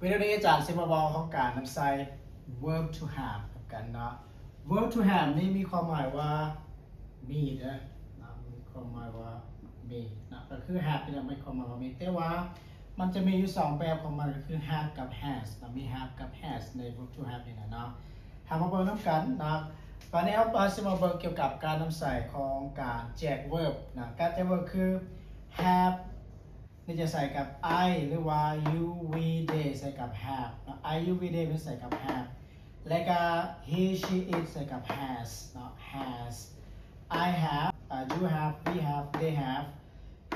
ວິດີໂອນີ້ອາຈານຊິມາເວົ້າຂອງການນຳໃຊ້ verb to have ນຳກັນເນາະ. verb to have ນີ້ມີຄວາມໝາຍວ່າມີເດີເນາະ ມີຄວາມໝາຍວ່າມີເນາະ ກໍຄື have ນີ້ແຫຼະ ມີຄວາມໝາຍວ່າມີ ແຕ່ວ່າມັນຈະມີຢູ່ສອງແບບຂອງມັນ ກໍຄື have ກັບ has ເນາະ ມີ have ກັບ has ໃນ verb to have ນີ້ນະເນາະ. ເຮົາມາເບິ່ງນຳກັນເນາະ. ບາດນີ້ເຮົາ ເຮົາຊິມາເບິ່ງກ່ຽວກັບການນຳໃຊ້ຂອງການແຈກ verb ນະ. ການແຈກ verb ຄື have ນີ້ຈະໃຊ້ກັບ I ຫຼືວ່າ you, we, they ໃຊ້ກັບ have ເນາະ. I, you, we, they ແມ່ນໃຊ້ກັບ have ແລະກະ he, she, it ໃຊ້ກັບ has ເນາະ has. I have, ອາ you have, we have, they have,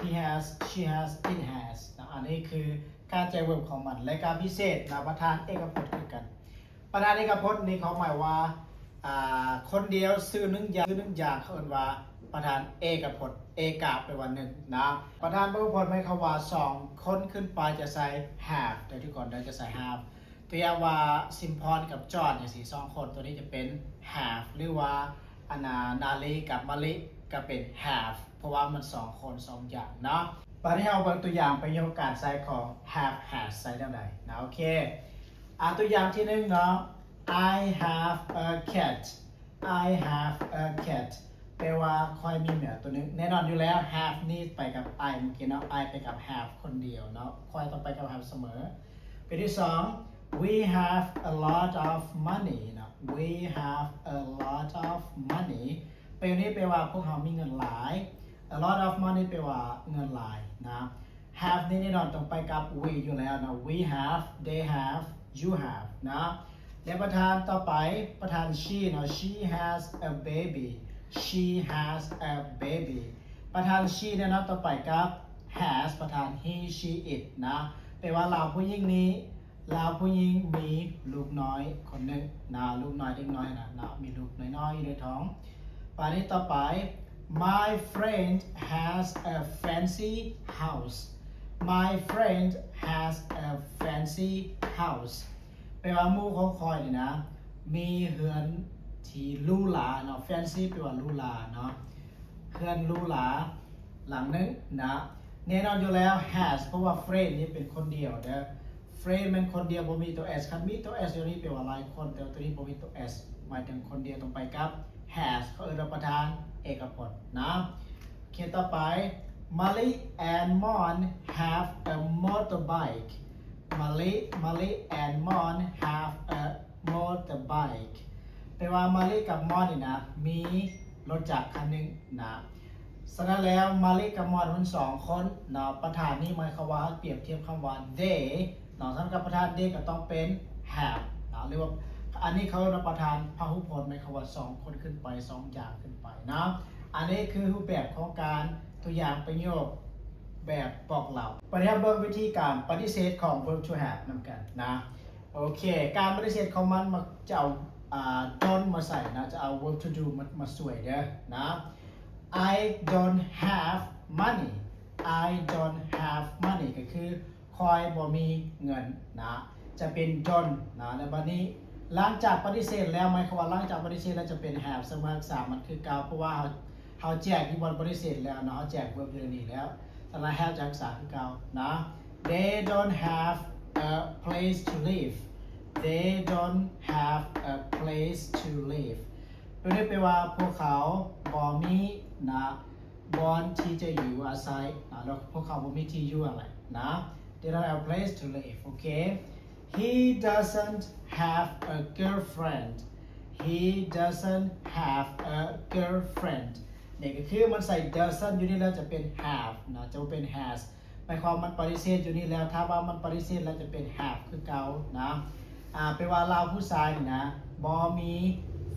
he has, she has, it has ເນາະ. ອັນນີ້ຄືການແຈກ verb ຂອງມັນ ແລະກະພິເສດນະ ປະທານເອກະພົດຄືກັນ. ປະທານເອກະພົດນີ້ເຂົາໝາຍວ່າ ອ່າ ຄົນດຽວຊື່ໜຶ່ງຢ່າງ ຊື່ໜຶ່ງຢ່າງ ເຂົາເອີ້ນວ່າປະທານເອກະພົດ. ເອກະແປວ່າໜຶ່ງນະ. ປະທານບັງຄະພົດໝາຍຄວາມວ່າສອງຄົນຂຶ້ນໄປຈະໃຊ້ have ເດີທຸກຄົນເດີ ຈະໃຊ້ have. ຕົວຢ່າງວ່າ ສິມພອນກັບຈອນ ຈັ່ງຊີ້ ສອງຄົນ ຕົວນີ້ຈະເປັນ have ຫຼືວ່າ ອັນນ່າ ນາລີກັບມະລິ ກໍເປັນ have ເພາະວ່າມັນສອງຄົນສອງຢ່າງເນາະ. ບາດນີ້ເຮົາເບິ່ງຕົວຢ່າງປະໂຫຍກການໃຊ້ຂອງ have, has ໃຊ້ແນວໃດນະ. ໂອເຄ ອາ ຕົວຢ່າງທີໜຶ່ງເນາະ I have a cat. I have a cat ແປວ່າຂ້ອຍມີແມວຕົວໜຶ່ງ. ແນ່ນອນຢູ່ແລ້ວ have ນີ້ໄປກັບ I ເມື່ອກີ້ເນາະ I ໄປກັບ have ຄົນດຽວເນາະ ຂ້ອຍຕ້ອງໄປກັບ have ສະເໝີ. ປະໂຫຍກທີສອງ We have a lot of money ເນາະ We have a lot of money ປະໂຫຍກນີ້ແປວ່າພວກເຮົາມີເງິນຫຼາຍ. a lot of money ແປວ່າເງິນຫຼາຍນະ. have ນີ້ແນ່ນອນຕ້ອງໄປກັບ we ຢູ່ແລ້ວເນາະ we have, they have, you have ເນາະ. ແລະປະທານຕໍ່ໄປ ປະທານ she ເນາະ she has a baby, she has a baby. ປະທານ she ແນ່ນອນຕ້ອງໄປກັບ has ປະທານ he, she, it ນະ ແປວ່າລາວຜູ້ຍິງນີ້ ລາວຜູ້ຍິງມີລູກນ້ອຍຄົນໜຶ່ງນະ ລູກນ້ອຍເດັກນ້ອຍນະເນາະ ມີລູກນ້ອຍໆຢູ່ໃນທ້ອງ. ບາດນີ້ຕໍ່ໄປ My friend has a fancy house. My friend has a fancy house. ແປວ່າໝູ່ຂອງຂ້ອຍນີ້ນະ ມີເຮືອນທີ່ຫຼູຫຼາເນາະ fancy ແປວ່າຫຼູຫຼາເນາະ ເຮືອນຫຼູຫຼາຫຼັງໜຶ່ງນະ. ແນ່ນອນຢູ່ແລ້ວ has ເພາະວ່າ friend ນີ້ເປັນຄົນດຽວເດີ friend ແມ່ນຄົນດຽວ ບໍ່ມີຕົວ s. ຄັນມີຕົວ s ຢູ່ນີ້ແປວ່າຫຼາຍຄົນ ແຕ່ວ່າຕົວນີ້ບໍ່ມີຕົວ s ໝາຍເຖິງຄົນດຽວ ຕ້ອງໄປກັບ has ເຂົາເອີ້ນວ່າປະທານເອກະພົດນະ. ໂອເຄ ຕໍ່ໄປ Malik and Mon have a motorbike. Malik, Malik and Mon have a motorbike. ແປວ່າມາລິກັບມອນນີ້ນະ ມີລົດຈັກຄັນໜຶ່ງນະ. ສະນັ້ນແລ້ວ ມາລິກັບມອນມັນສອງຄົນເນາະ ປະທານນີ້ໝາຍຄວາມວ່າ ປຽບທຽບຄຳວ່າ they ເນາະ. ສຳລັບປະທານ they ກໍຕ້ອງເປັນ have ເນາະ ຫຼືວ່າ ອັນນີ້ເຂົາເອີ້ນວ່າປະທານພະຫຸພົນ ໝາຍຄວາມວ່າສອງຄົນຂຶ້ນໄປ ສອງຢ່າງຂຶ້ນໄປເນາະ. ອັນນີ້ຄືຮູບແບບຂອງການຕົວຢ່າງປະໂຫຍກແບບບອກເລົ່າ. ປະເດນເຮົາເບິ່ງວິທີການປະຕິເສດຂອງ verb to have ນຳກັນນະ. ໂອເຄ ການປະຕິເສດຂອງມັນມັກຈະເອົາ ອາ don't ມາໃສ່ນະ ຈະເອົາ verb to do ມາ ມາຊ່ວຍເດີນະ. I don't have money. I don't have money ກໍຄືຂ້ອຍບໍ່ມີເງິນນະ ຈະເປັນ don't ນະ. ແລ້ວບັດນີ້ຫຼັງຈາກປະຕິເສດແລ້ວ ໝາຍຄວາມວ່າຫຼັງຈາກປະຕິເສດແລ້ວຈະເປັນ have ສະເໝີຮັກສາມັນຄືເກົ່າ ເພາະວ່າເຮົາ ເຮົາແຈກຢູ່ບ່ອນປະຕິເສດແລ້ວເນາະ ເຮົາແຈກ verb ຢູ່ໃນນີ້ແລ້ວ ສະນັ້ນ have ຈະຮັກສາຄືເກົ່ານະ. They don't have a place to live. They don't have a place to live. ຕົວນີ້ແປວ່າພວກເຂົາບໍ່ມີນະ ບ່ອນທີ່ຈະຢູ່ອາໄສນະ ແລ້ວພວກເຂົາບໍ່ມີທີ່ຢູ່ອາໄສນະ. They don't have a place to live. ໂອເຄ He doesn't have a girlfriend. He doesn't have a girlfriend. ນີ້ກໍຄືມັນໃສ່ doesn't ຢູ່ນີ້ແລ້ວຈະເປັນ have ນະ ຈະບໍ່ເປັນ has. ໝາຍຄວາມມັນປະຕິເສດຢູ່ນີ້ແລ້ວ ຖ້າວ່າມັນປະຕິເສດແລ້ວຈະເປັນ have ຄືເກົ່ານະ. ອາ ແປວ່າລາວຜູ້ຊາຍນີ້ນະ ບໍ່ມີ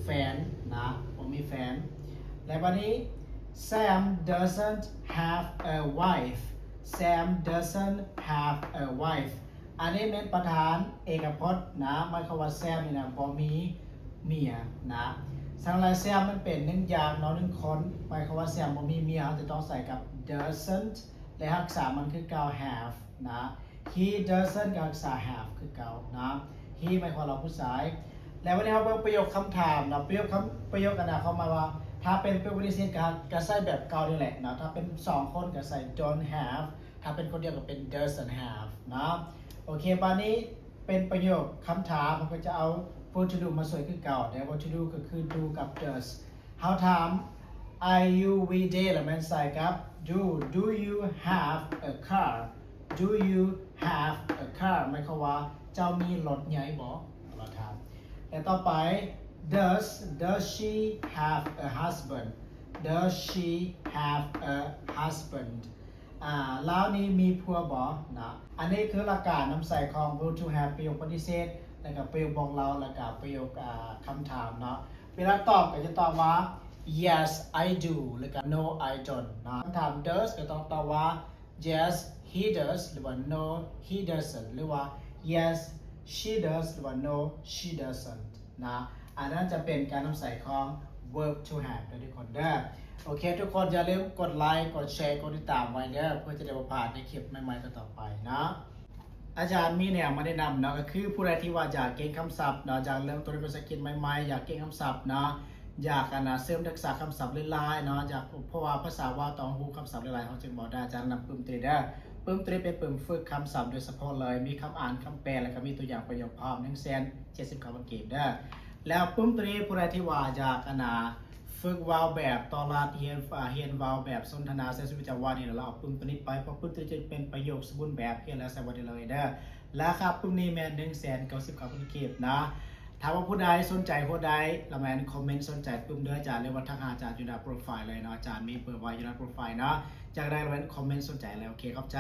ແຟນນະ ບໍ່ມີແຟນ. ແລະ ບັດນີ້ Sam doesn't have a wife. Sam doesn't have a wife. ອັນນີ້ແມ່ນປະທານເອກະພົດນະ ໝາຍຄວາມວ່າ Sam ນີ້ນະ ບໍ່ມີເມຍນະ. ສະນັ້ນແລ້ວ Sam ມັນເປັນໜຶ່ງຢ່າງເນາະ ໜຶ່ງຄົນ ໝາຍຄວາມວ່າ Sam ບໍ່ມີເມຍ ເຮົາຈະຕ້ອງໃສ່ກັບ doesn't ແລະ ຮັກສາມັນຄືເກົ່າ have ນະ. He doesn't ກໍຮັກສາ have ຄືເກົ່ານະ. He ໝາຍຄວາມວ່າຜູ້ຊາຍ. ແລ້ວວັນນີ້ເຮົາເບິ່ງປະໂຫຍກຄຳຖາມນະ ປະໂຫຍກຄຳ ປະໂຫຍກອັນນະ ຄວາມໝາຍວ່າ ຖ້າເປັນປະໂຫຍກປະຕິເສດກໍ ກໍໃຊ້ແບບເກົ່ານີ້ແຫຼະນະ ຖ້າເປັນສອງຄົນກໍໃສ່ don't have ຖ້າເປັນຄົນດຽວກໍເປັນ doesn't have ນະ. ໂອເຄ ບາດນີ້ ເປັນປະໂຫຍກຄຳຖາມ ເຮົາກໍຈະເອົາ verb to do ມາຊ່ວຍຄືເກົ່າ. ແຕ່ verb to do ກໍຄື do ກັບ does. ເຮົາຖາມ are you, we, they ລະແມ່ນໃສ່ກັບ do. Do you have a car? Do you have a car? ໝາຍຄວາມວ່າ ເຈົ້າມີລົດໃຫຍ່ບໍ່? ເຮົາຖາມ. ແລະ ຕໍ່ໄປ does, does she have a husband? Does she have a husband? ອ່າ ລາວນີ້ມີຜົວບໍ່ນະ? ອັນນີ້ຄືຫຼັກການນຳໃຊ້ຂອງ verb to have ປະໂຫຍກປະຕິເສດ ແລ້ວກໍປະໂຫຍກບອກເລົ່າ ແລ້ວກໍປະໂຫຍກ ອ່າ ຄຳຖາມເນາະ. ເວລາຕອບກໍຈະຕອບວ່າ yes I do ແລ້ວກໍ no I don't ເນາະ. ຄຳຖາມ does ກໍຕ້ອງຕອບວ່າ yes he does ຫຼືວ່າ no he doesn't ຫຼືວ່າ yes she does ຫຼືວ່າ no she doesn't ນະ. ອັນນັ້ນຈະເປັນການນຳໃຊ້ຂອງ verb to have ເດີທຸກຄົນເດີ. ໂອເຄ ທຸກຄົນຢ່າລືມກົດໄລ ກົດແຊ ກົດຕິດຕາມໄວ້ເດີ ເພື່ອຈະໄດ້ບໍ່ພາດໃນຄລິບໃໝ່ໆຕໍ່ໆໄປເນາະ. ອາຈານມີແນວມາແນະນຳເນາະ ກໍຄືຜູ້ໃດທີ່ວ່າຢາກເກັ່ງຄຳສັບເນາະ ຢາກເລີ່ມຕົ້ນເປັນພາສາອັງກິດໃໝ່ໆ ຢາກເກັ່ງຄຳສັບເນາະ ຢາກ ອັນນ່າ ເສີມທັກສະຄຳສັບຫຼາຍໆເນາະ ຢາກ ເພາະວ່າພາສາວາວຕ້ອງຮູ້ຄຳສັບຫຼາຍໆ ເຮົາຈຶ່ງເວົ້າໄດ້. ອາຈານນຳປຶ້ມໂຕນີ້ເດີ ປຶ້ມໂຕນີ້ເປັນປຶ້ມຝຶກຄຳສັບໂດຍສະເພາະເລີຍ ມີຄຳອ່ານ ຄຳແປ ແລ້ວກໍມີຕົວຢ່າງປະໂຍກພ້ອມ ໜຶ່ງແສນເຈັດສິບເກົ້າພັນກີບເດີ. ແລ້ວປຶ້ມໂຕນີ້ຜູ້ໃດທີ່ວ່າຢາກ ອັນນ່າ ຝຶກເວົ້າແບບຕໍ່ລັດ ຮຽນ ອ່າ ຮຽນເວົ້າແບບສົນທະນາໃນຊີວິດປະຈຳວັນນີ້ ແລ້ວເອົາປຶ້ມໂຕນີ້ໄປ ເພາະປຶ້ມໂຕນີ້ຈະເປັນປະໂຫຍກສົມບູນແບບ ຮຽນແລ້ວໃຊ້ໄດ້ເລີຍເດີ. ລາຄາປຶ້ມນີ້ແມ່ນໜຶ່ງແສນເກົ້າສິບເກົ້າພັນກີບນະ. ຖ້າວ່າຜູ້ໃດສົນໃຈຫົວໃດ ລະແມ່ນຄອມເມັນສົນໃຈປຶ້ມເດີອາຈານ ຫຼືວ່າທັກຫາອາຈານຢູ່ໜ້າໂປຣໄຟລ໌ເລີຍເນາະ. ອາຈານມີເບີໄວ້ຢູ່ໜ້າໂປຣໄຟລ໌ເນາະ. ຢາກໄດ້ລະແມ່ນຄອມເມັນສົນໃຈເລີຍ. ໂອເຄ ຂອບໃຈ.